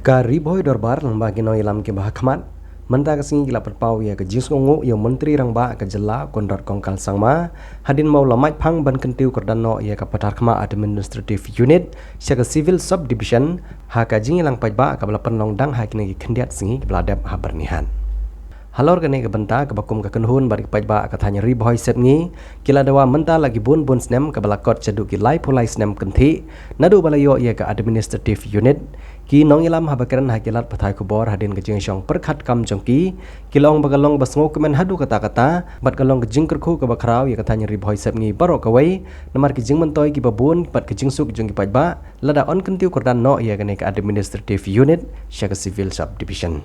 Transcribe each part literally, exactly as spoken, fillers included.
Ka Ri Bhoi Dorbar lyngba ki nongïalam kiba hakhmat mynta ka sngi ki la pynpaw ïa ka jingsngewnguh ïa u Myntri Rangbah ka jylla Conrad Kongkal Sangma hadien ba u la mait phang ban kyntiew kyrdan noh ïa ka Patharkhmah Administrative Unit sha ka Civil Subdivision ha ka jingïalang paidbah kaba la pynlong dang ha kine ki khyndiat sngi kiba la dep ha Byrnihat. Halor kane ka bynta kaba kum ka kynhun bad ki paidbah ka thaiñ Ri Bhoi Sepngi ki la dawa mynta la ki bun bun snem kaba la kot shaduh ki laiphew lai snem kynthih naduh ba la ïoh ïa ka Administrative Unit. Ki nongïalam haba kren ha ki lad pathai khubor hadien ka jingshong pyrkhat kam jong ki, ki la ong ba ka long ba sngewkmen haduh katta katta bad ka long ka jingkyrkhu kaba khraw ïa ka thaiñ Ri Bhoi Sepngi baroh kawei namar ki jingmyntoi kiba bun bad ka jingsuk jong ki paidbah lada yn kyntiew kyrdan noh ïa kane ka Administrative Unit sha ka Civil Subdivision.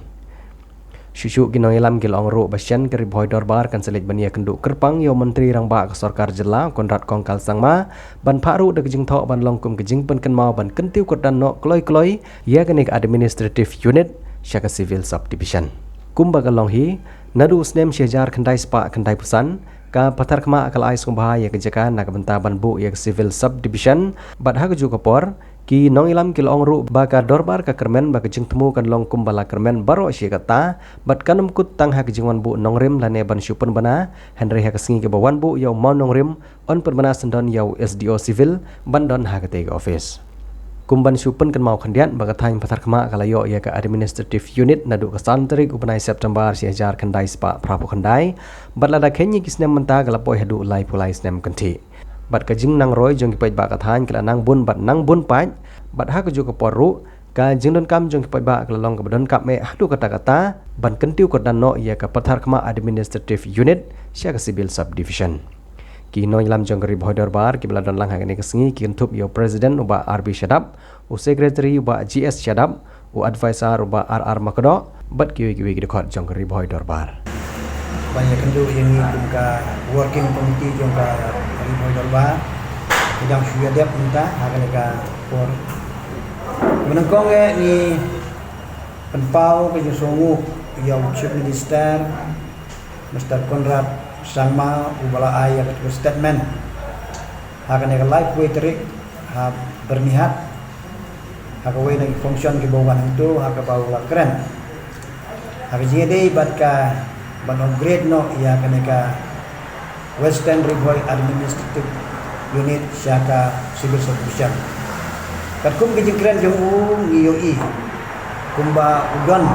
Shuh shuh ki nongïalam ki la ong ruh ba shen ka Ri Bhoi Dorbar kan sa leit ban ïakynduh kyrpang ïa u Myntri Rangbah ka Sorkar Jylla Conrad Kongkal Sangma ban phah ruh da ka jingthoh ban long kum ka jingpynkynmaw ban kyntiew kyrdan noh kloi kloi ïa kane ka Administrative Unit sha ka Civil Subdivision. Kumba ka long hi, naduh u snem shi hajar khyndai spah khyndai phew san ka Patharkhmah ka la ai sngewbha ïa ka jaka na ka bynta ban buh ïa ka Civil Subdivision bad ha kajuh ka por ki nongïalam ki la ong ruh ba ka dorbar ka kyrmen ba ka jingthmu kan long kumba la kyrmen baroh shi katta bad kan ym kut tang ha ka jingwan buh nongrim lane ban shu pynbna, hynrei ha ka sngi kaba wan buh ïa u mawnongrim yn pynbna syndon ïa u S D O Civil ban don ha katei ka office. Kum ban shu pynkynmaw khyndiat ba ka thaiñ Patharkhmah ka la ïoh ïa ka Administrative Unit naduh ka san tarik u bnai September shi hajar khyndai spah phra phew khyndai bad lada kheiñ ïa ki snem mynta ka la poi haduh laiphew lai snem kynthih. Bad ka jingnangroi jong ki paidbah ka thaiñ ka la nang bun bad nang bun paid bad ha kajuh ka por ruh ka jingdonkam jong ki paidbah ka la long kaba donkam eh haduh katta katta ban kyntiew kyrdan noh ïa ka Patharkhmah Administrative Unit sha ka Civil Subdivision. Ki nongïalam jong ka Ri Bhoi Dorbar kiba la don lang ha kane ka sngi ki kynthup ïa u President u Bah R B Shadap, u Secretary u Bah G S Shadap, u Advisor u Bah R R Makdoh bad kiwei kiwei ki dkhot jong ka Ri Bhoi Dorbar. Ban ïakynduh ïa ngi kum ka Working Committee jong ka Ri Bhoi Dorbar ki dang shu ïadep mynta ha kane ka por. Kaba nyngkong eh ngi pynpaw ka jingsngewnguh ïa u Chief Minister Mister Conrad Sangma uba la ai ïa ka statement ha kane ka laiphew wei tarik ha Byrnihat ha kawei na ki function kiba u wan hangto ha kaba u la kren ha ka jingïadei bad ka ban upgrade noh ïa kane ka Western Ri Bhoi Administrative Unit sha ka Civil Subdivision. Katkum ka jingkren jong u ngi ïohi kumba u don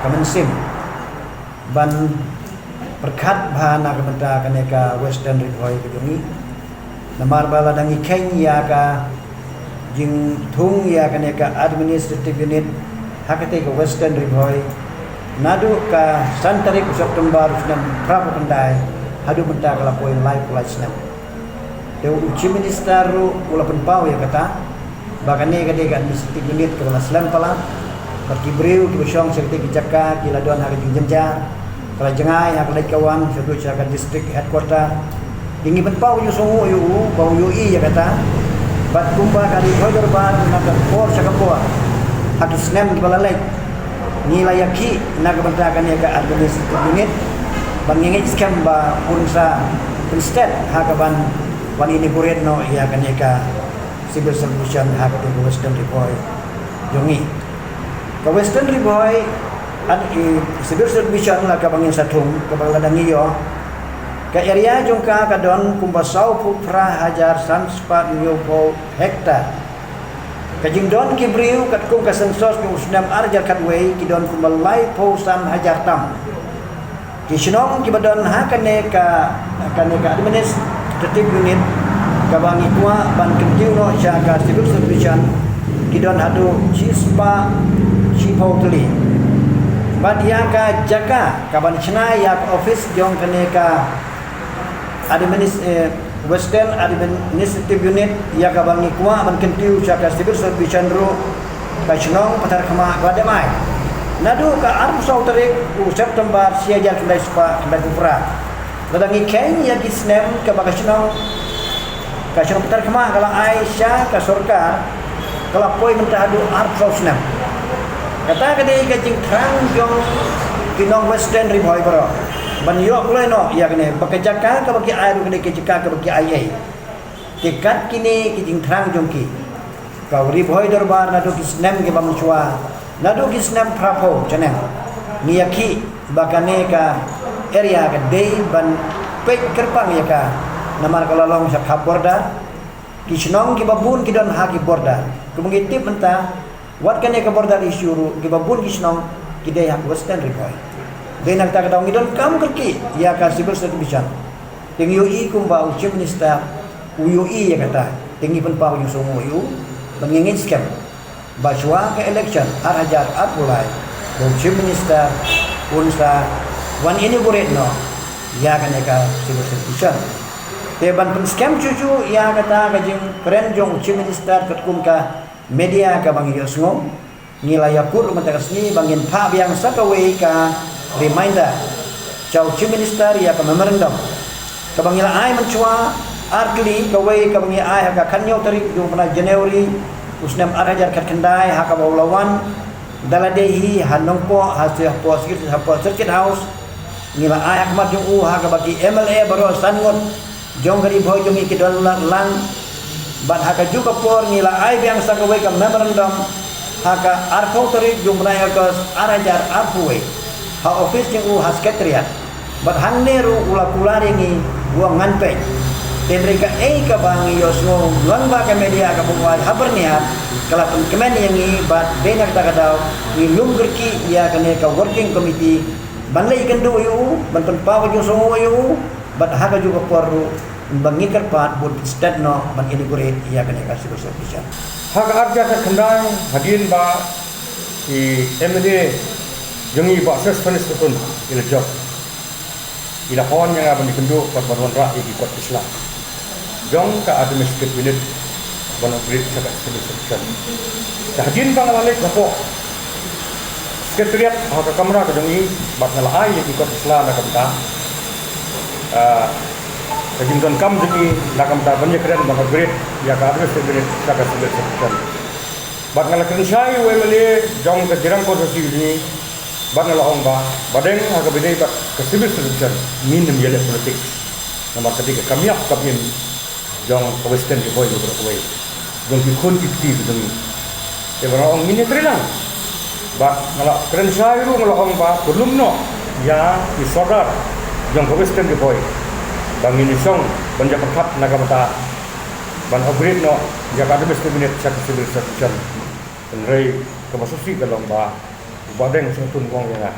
ka mynsiem ban pyrkhat bha na ka bynta kane ka Western Ri Bhoi ka jong ngi. Namar ba lada ngi kheiñ ïa ka jingthung ïa kane ka Administrative Unit ha katei ka Western Ri Bhoi naduh ka san tarik u September u snem phra phew khyndai haduh mynta ka la poi laiphew lai snem. Te u Chief Minister ruh u la pynpaw ïa kata ba kane ka dei ka Administrative Unit kaba la slem palat bad ki briew kiba shong sha katei ka jaka ki la don ha ka jingjynjar, ka la jngai ha ka leit ka wan shaduh sha ka District Headquarter. Te ngi pynpaw ka jingsngewnguh ïa u ba u ïohi ïa kata bad kumba ka Ri Bhoi Dorbar na ka por sha ka por ha ki snem kiba la leit ngi la ïakhih na ka bynta kane ka Administrative Unit ban ngi ngeit skhem ba un sa pynsted ha kaban wan inaugurate noh ïa kane ka Civil Subdivision ha katei ka Western Ri Bhoi jong ngi. Ka Western Ri Bhoi Ad- i Civil Subdivision la kaba ngin sa thung kaba la dang ïoh. Ka area jong ka ka don kumba saw phew phra hajar san spah hynñiew phew hektar. Ka jingdon ki briew katkum ka census jong u snem ar hajar khatwei ki don kumba laiphew san hajar tam. Ki shnong kiba don ha kane ka kane ka Administrative Unit kaba ngi kwah ban kyntiew noh sha ka Civil Subdivision ki don haduh shispah shiphew tylli. Bad ïa ka jaka kaban shna ïa ka office jong kane ka Administ- eh, Western Administrative Unit ïa kaba ngi kwah ban kyntiew sha ka Civil Subdivision ruh ka shnong Patharkhmah ka la dep ai. Naduh ka arphew saw tarik u September shi hajar khyndai spah khyndai phew phra. Lada ngi kheiñ ïa ki snem kaba ka shnong ka shnong Patharkhmah ka la ai sha ka sorkar ka la poi mynta haduh arphew saw snem. Kata ka dei ka jingthrang jong ki nong Western Ri Bhoi baroh ban ïoh kloi noh ïa kane ba ka jaka kaba ki ai ruh ka dei ka jaka kaba ki ai ei. Te kat kine ki jingthrang jong ki ka Ri Bhoi Dorbar naduh ki snem kiba mynshuwa Naduh ki snem phra phew snem ngi ïa ki ba kane ka area ka dei ban peit kyrpang ïa ka, namar ka la long sha khap border. Ki shnong ki babun ki don ha ki border. Kumba ngi tip mynta, wat kane ka border issue ruh, ki babun ki shnong ki dei ha Western Ri Bhoi. Dei na kata ka daw ngi donkam kyrkieh ïa ka Civil Service Commission. Te ngi ïohi kumba u Chief Minister u ïohi ïa kata. Te ngi pynpaw ïa u sngewbha ïa u, ban ngi ngin skhem ba shuwa ka election ar hajar arphew lai, u Chief Minister un sa wan inaugurate noh ïa kane ka Civil Service Commission. Te ban pynskhem shuh shuh ïa kata ka jingkren jong u Chief Minister katkum ka media kaba ngi ïohsngew, ngi la ïakut ruh mynta ka sngi ba ngin phah biang sa kawei ka reminder sha u Chief Minister ïa ka memorandum kaba ngi la ai mynshuwa ar tylli, kawei kaba ngi ai ha ka khathynñiew tarik jong u bnai January u snem ar hajar khatkhyndai, ha kaba u la wan da lade hi ha Nongpoh, ha Circuit, ha Circuit House. Ngi la ai ha khmat jong u, ha kaba ki M L A baroh san ngut jong ka Ri Bhoi jong ngi ki don la-, lang. Bad ha kajuh ka por ngi la ai biang sa kawei ka memorandum ha ka arphew tarik jong u bnai August ar hajar arphew wei, ha office jong u ha Secretariat. Bad hangne ruh u la kular ïa ngi, u ong ngan peit. Te hynrei kaei kaba ngi ïohsngew lyngba ka media kaba u ai ha Byrnihat, ka la pynkmen ïa ngi, bad dei na kata ka daw ngi lum kyrkieh ïa kane ka working committee ban leit ïakynduh ïa u, ban pynpaw ka jingsngewnguh ïa u, bad ha kajuh ka por ruh ba ngi kyrpad bun stet noh ban inaugurate ïa kane ka Civil Service Commission. Ha ka ar hajar khatkhyndai, hadien ba i M L A jong ngi, Bah Sosthenes Sohtun, i la jop, i la phone ïa nga ban ïakynduh bad ban wanrah ïa ki kot ki sla jong ka Administrative Unit ban upgrade sha ka Civil Service Commission. Te hadien ba nga la leit hapoh Secretariat, ha ka kamra ka jong i, bad nga la ai ïa ki kot ki sla na ka bynta, ah, ka jingdonkam jong i na ka bynta ban ïakren ban upgrade ïa ka Administrative Unit sha ka Civil Service Commission. Bad nga la kren shai ïa u M L A jong ka Jirang Constituency jong ngi, bad nga la ong ba, ba dang ha kaba ïadei bad ka Civil Service Commission, ngin ym ïaleh politics. Namar ka dei ka kam ïap kam im jong ka Western Ri Bhoi baroh kawei, jong ki khun ki kti ki jong ngi. Te ba nga la ong ngin ïatrei lang. Bad nga la kren shai ruh, nga la ong ba to lum noh ïa ki sordar jong ka Western Ri Bhoi ba ngin ïashong ban ïapyrkhat na ka bynta ban upgrade noh ïa ka Administrative Unit sha ka Civil Service Commission. Hynrei kaba sngewsih ka long ba u Bah Deng Sengtun u ong ïa nga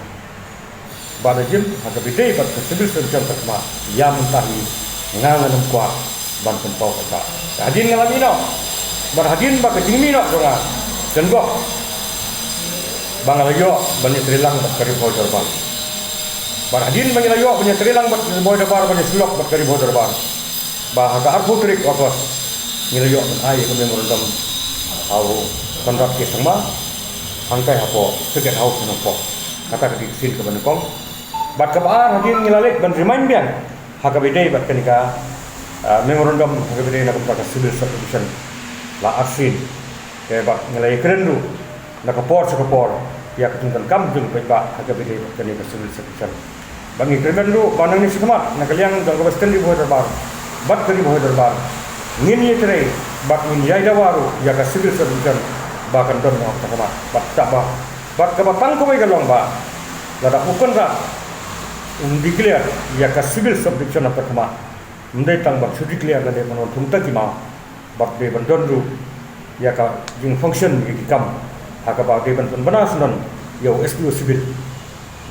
ba da jin ha kaba ïadei bad ka Civil Service Commission ka khmat, ïa mynta hi nga ngan ym kwah ban pynpaw kata. Hadien nga la mih noh, bad hadien ba ka jingmih noh jong nga, kan gok ba nga la ïoh ban ïatrei lang bad ka Ri Bhoi Dorbar. Bad hadien ba ngi la ïoh ban ïatrei lang bad ka Ri Bhoi Dorbar, ban ïasyllok bad ka Ri Bhoi Dorbar, ba ha ka arphew tarik August ngi la ïoh ban ai ïa ka memorandum ha u Conrad K Sangma, hangtai hapoh Circuit House Nongpoh. Kata ka dei ka sien kaba nyngkong. Bad kaba ar, hadien ngi la leit ban remind biang ha kaba ïadei bad kane ka, ah, memorandum ha kaba ïadei na ka bynta ka Civil Subdivision la arsien. Te bad ngi la ïakren ruh na ka por sha ka por ïa ka jingdonkam jong u paidbah ha kaba ïadei bad kane ka Civil Subdivision. Bad ngi kyrmen ruh ba nangne shakhmat na ka liang jong ka Western Ri Bhoi Dorbar bad ka Ri Bhoi Dorbar, ngin ïatrei bad ngin ïai dawa ruh ïa ka Civil Subdivision ba kan don ha ka khmat. Bad kaba, bad kaba tang kawei ka long ba lada u Conrad um declare ïa ka Civil Subdivision ha ka khmat, ym dei tang ban shu declare lane ban wan thung ta ki maw, bad dei ban don ruh ïa ka jingfunction ïa ki kam ha kaba dei ban pynbna sngewdon ïa u S P O Civil,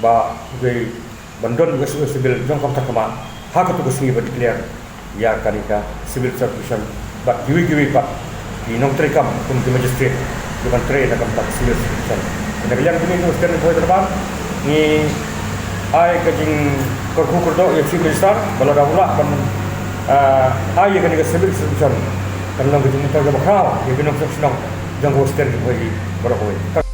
ba dei ban don u S P O Civil jong ka bynta ka khmat ha kato ka sngi ba declare ïa kane ka Civil Subdivision. Bad kiwei kiwei pat ki nongtrei kam kum ki magistrate ki ban trei na ka bynta ka Civil Subdivision. Na ka liang jong ngi ka Western Ri Bhoi Dorbar, ngi ai ka jingkyrkhu kyrdoh ïa u Chief Minister ba lada u lah ban, ah, ai ïa kane ka Civil Subdivision, kan long ka jingmyntoi kaba khraw ïa ki nongshong shnong jong ka Western Ri Bhoi baroh kawei.